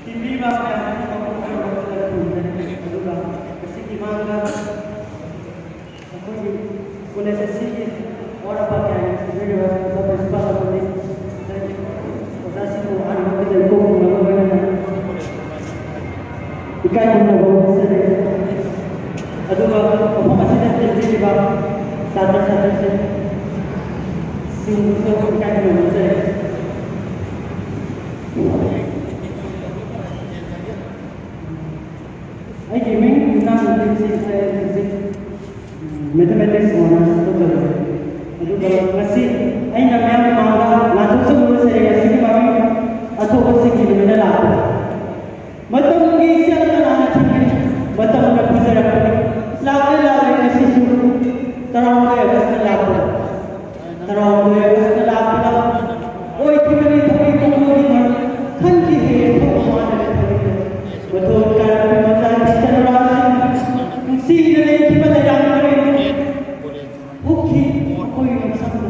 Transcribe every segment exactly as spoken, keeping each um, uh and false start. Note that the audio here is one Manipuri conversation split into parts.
ꯇꯤꯟꯕꯤꯔꯤꯕ ꯃꯌꯥꯝ ꯑꯃ ꯃꯄꯨꯡ ꯐꯥꯅ ꯃꯊꯛꯇ ꯈꯨꯔꯨꯝꯖꯔꯤ꯫ ꯑꯗꯨꯒ ꯉꯁꯤꯒꯤ ꯃꯥꯡꯗ ꯑꯩꯈꯣꯏꯒꯤ ꯀꯣꯂꯦꯖ ꯑꯁꯤꯒꯤ ꯑꯋꯥꯠ ꯑꯄꯥ ꯀꯌꯥꯒꯤ ꯁꯤꯟꯕꯤꯔꯤꯕ ꯑꯣꯖꯥ ꯄ꯭ꯔꯤꯟꯁꯤꯄꯥꯜ ꯑꯃꯗꯤ ꯑꯣꯖꯥꯁꯤꯡꯕꯨ ꯑꯍꯥꯟꯕ ꯃꯛꯇꯗ ꯏꯀꯣꯛ ꯈꯨꯝꯅꯕ ꯂꯣꯏꯅꯅ ꯏꯀꯥꯏ ꯈꯨꯝꯅꯕ ꯐꯣꯡꯗꯣꯛꯆꯔꯤ꯫ ꯑꯗꯨꯒ ꯃꯐꯝ ꯑꯁꯤꯗ ꯇꯤꯟꯕꯤꯔꯤꯕ ꯁꯥꯇ꯭ꯔ ꯁꯥꯇ꯭ꯔꯤꯁꯤꯡ ꯁꯤꯡꯕꯨꯁꯨ ꯏꯀꯥꯏ ꯈꯨꯝꯅꯕ ꯐꯣꯡꯗꯣꯛꯆꯔꯤ꯫ ꯑꯩꯒꯤ ꯃꯤꯡ ꯏꯅꯥꯎ ꯅꯨꯄꯤꯁꯤ ꯑꯩ ꯍꯧꯖꯤꯛ ꯃꯦꯊꯃꯦꯇꯤꯛꯁ ꯑꯣꯅꯔꯁ ꯇꯧꯖꯕꯅꯤ꯫ ꯑꯗꯨꯒ ꯉꯁꯤ ꯑꯩꯅ ꯃꯌꯥꯝꯒꯤ ꯃꯃꯥꯡꯗ ꯂꯥꯟꯊꯣꯛꯆꯕ ꯁꯩꯔꯦꯡ ꯑꯁꯤꯒꯤ ꯃꯃꯤꯡ ꯑꯇꯣꯞꯄꯁꯤꯡꯒꯤ ꯅꯨꯃꯤꯠꯅ ꯂꯥꯛꯄ ꯃꯇꯝꯒꯤ ꯏꯆꯦꯜ ꯀꯅꯥꯅ ꯊꯤꯡꯒꯅꯤ? ꯃꯇꯝꯅ ꯄꯨꯖꯔꯛꯄꯅꯤ꯫ ꯂꯥꯛꯂꯦ, ꯂꯥꯛꯂꯦ ꯉꯁꯤꯁꯨ꯫ ꯇꯔꯥꯍꯨꯝꯗꯣꯏ ꯑꯥꯒꯁꯇ ꯂꯥꯛꯄ꯫ ꯇꯔꯥꯍꯨꯝꯗꯣꯏ ꯑꯥꯒꯁꯇ ꯂꯥꯛꯄꯗ ꯑꯣꯏꯈꯤꯕꯅꯤ ꯊꯧꯔꯤ ꯄꯨꯡꯂꯣꯏꯒꯤ ꯃꯔꯨꯞ꯫ ꯈꯟꯈꯤꯗꯦ ꯊꯧꯕ ꯃꯥꯟꯅꯕ ꯊꯧꯔꯤꯗ꯫ ꯃꯊꯣꯟ ꯀꯥꯔꯛꯄ ꯃꯆꯥ ꯏꯆꯟꯅꯨꯄꯥꯁꯤꯡ ꯅꯨꯡꯁꯤꯅ ꯂꯩꯈꯤꯕ ꯂꯩꯔꯥꯡ ꯄꯔꯦꯡꯗꯨ ꯍꯨꯛꯈꯤ ꯃꯈꯣꯏꯒꯤ ꯉꯛꯁꯝꯗ꯫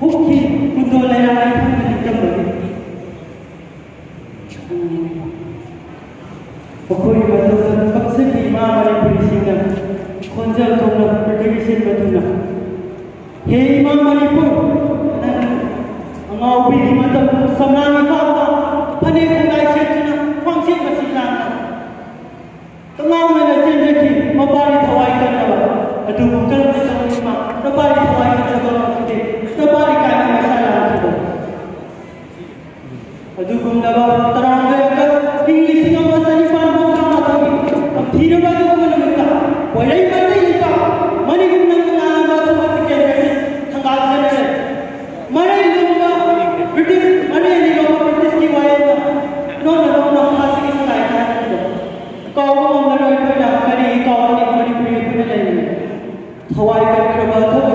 ꯍꯨꯛꯈꯤ ꯀꯨꯟꯗꯣ ꯂꯩꯔꯥꯡ ꯂꯩꯐꯝꯗ ꯅꯤꯡꯇꯝꯕꯒꯤ꯫ ꯃꯈꯣꯏꯒꯤ ꯃꯇꯝꯗ ꯀꯛꯆꯤꯡꯒꯤ ꯏꯃꯥ ꯃꯅꯤꯄꯨꯔꯤꯁꯤꯡꯅ ꯈꯣꯟꯖꯦꯜ ꯊꯣꯛꯅ ꯄ꯭ꯔꯤꯊꯤꯕꯤ ꯁꯤꯟꯕ ꯊꯨꯡꯅ ꯍꯦ ꯏꯃꯥ ꯃꯅꯤꯄꯨꯔ, ꯅꯪ ꯑꯉꯥꯎꯕꯤꯒꯤ ꯃꯇꯝ ꯁꯝꯂꯥꯡ ꯏꯐꯥꯐꯥ, ꯐꯅꯦꯛ ꯈꯣꯡꯗꯥꯏ ꯁꯦꯠꯇꯨꯅ, ꯈ꯭ꯋꯥꯡꯁꯦꯠ ꯃꯁꯤ ꯂꯥꯡꯅ, ꯀꯉꯥꯎꯅꯅ ꯆꯦꯟꯖꯈꯤ, ꯃꯄꯥꯒꯤ ꯊꯋꯥꯏ ꯀꯟꯅꯕ꯫ ꯑꯗꯨꯕꯨ ꯀꯔꯝꯅ ꯇꯧꯅꯤ ꯏꯃꯥ, ꯅꯄꯥꯒꯤ ꯊꯋꯥꯏ ꯀꯟꯅꯕ ꯉꯝꯈꯤꯗꯦ, ꯅꯄꯥꯒꯤ ꯀꯥꯏꯅ ꯃꯩꯁꯥ ꯂꯥꯡꯈꯤꯕ꯫ ꯑꯗꯨꯒꯨꯝꯂꯕ ꯇꯔꯥꯍꯨꯝꯗꯣꯏ ꯑꯥꯒꯁ ꯏꯪ ꯂꯤꯁꯤꯡ ꯑꯃ ꯆꯅꯤꯄꯥꯟ ꯃꯧꯗ꯭ꯔꯥ ꯃꯥꯊꯣꯏꯒꯤ ꯇꯝꯊꯤꯔꯕ ꯑꯗꯨꯒꯨꯝꯕ ꯅꯨꯃꯤꯠꯇ ꯄꯣꯏꯔꯩ ꯃꯩꯇꯩ ꯅꯨꯄꯥ ꯃꯅꯤꯄꯨꯔ ꯅꯪꯅ ꯉꯥꯡꯂꯝꯕ ꯑꯊꯨꯕ ꯇꯤꯀꯦꯠ ꯑꯁꯤ ꯊꯪꯒꯥꯜ ꯆꯦꯟꯅꯔꯦ꯫ ꯃꯔꯩ ꯂꯣꯝꯕ ꯕ꯭ꯔꯤꯇꯤꯁ, ꯃꯔꯩ ꯑꯅꯤ ꯂꯣꯝꯕ ꯕ꯭ꯔꯤꯇꯤꯁꯀꯤ ꯋꯥꯌꯦꯜꯅ ꯅꯣꯡꯅ ꯅꯣꯡꯅ ꯃꯍꯥꯛꯁꯤꯒꯤ ꯁꯉꯥꯏ ꯊꯥꯔꯛꯈꯤꯕ ꯀꯥꯎꯕ ꯉꯝꯂꯔꯣꯏ ꯑꯩꯈꯣꯏꯅ꯫ ꯀꯔꯤ ꯀꯥꯎꯒꯅꯤ? ꯃꯅꯤꯄꯨꯔꯤ ꯑꯩꯈꯣꯏꯅ ꯂꯩꯔꯤꯉꯩ ꯊꯋꯥꯏ ꯀꯠꯈ꯭ꯔꯕ ꯊꯧ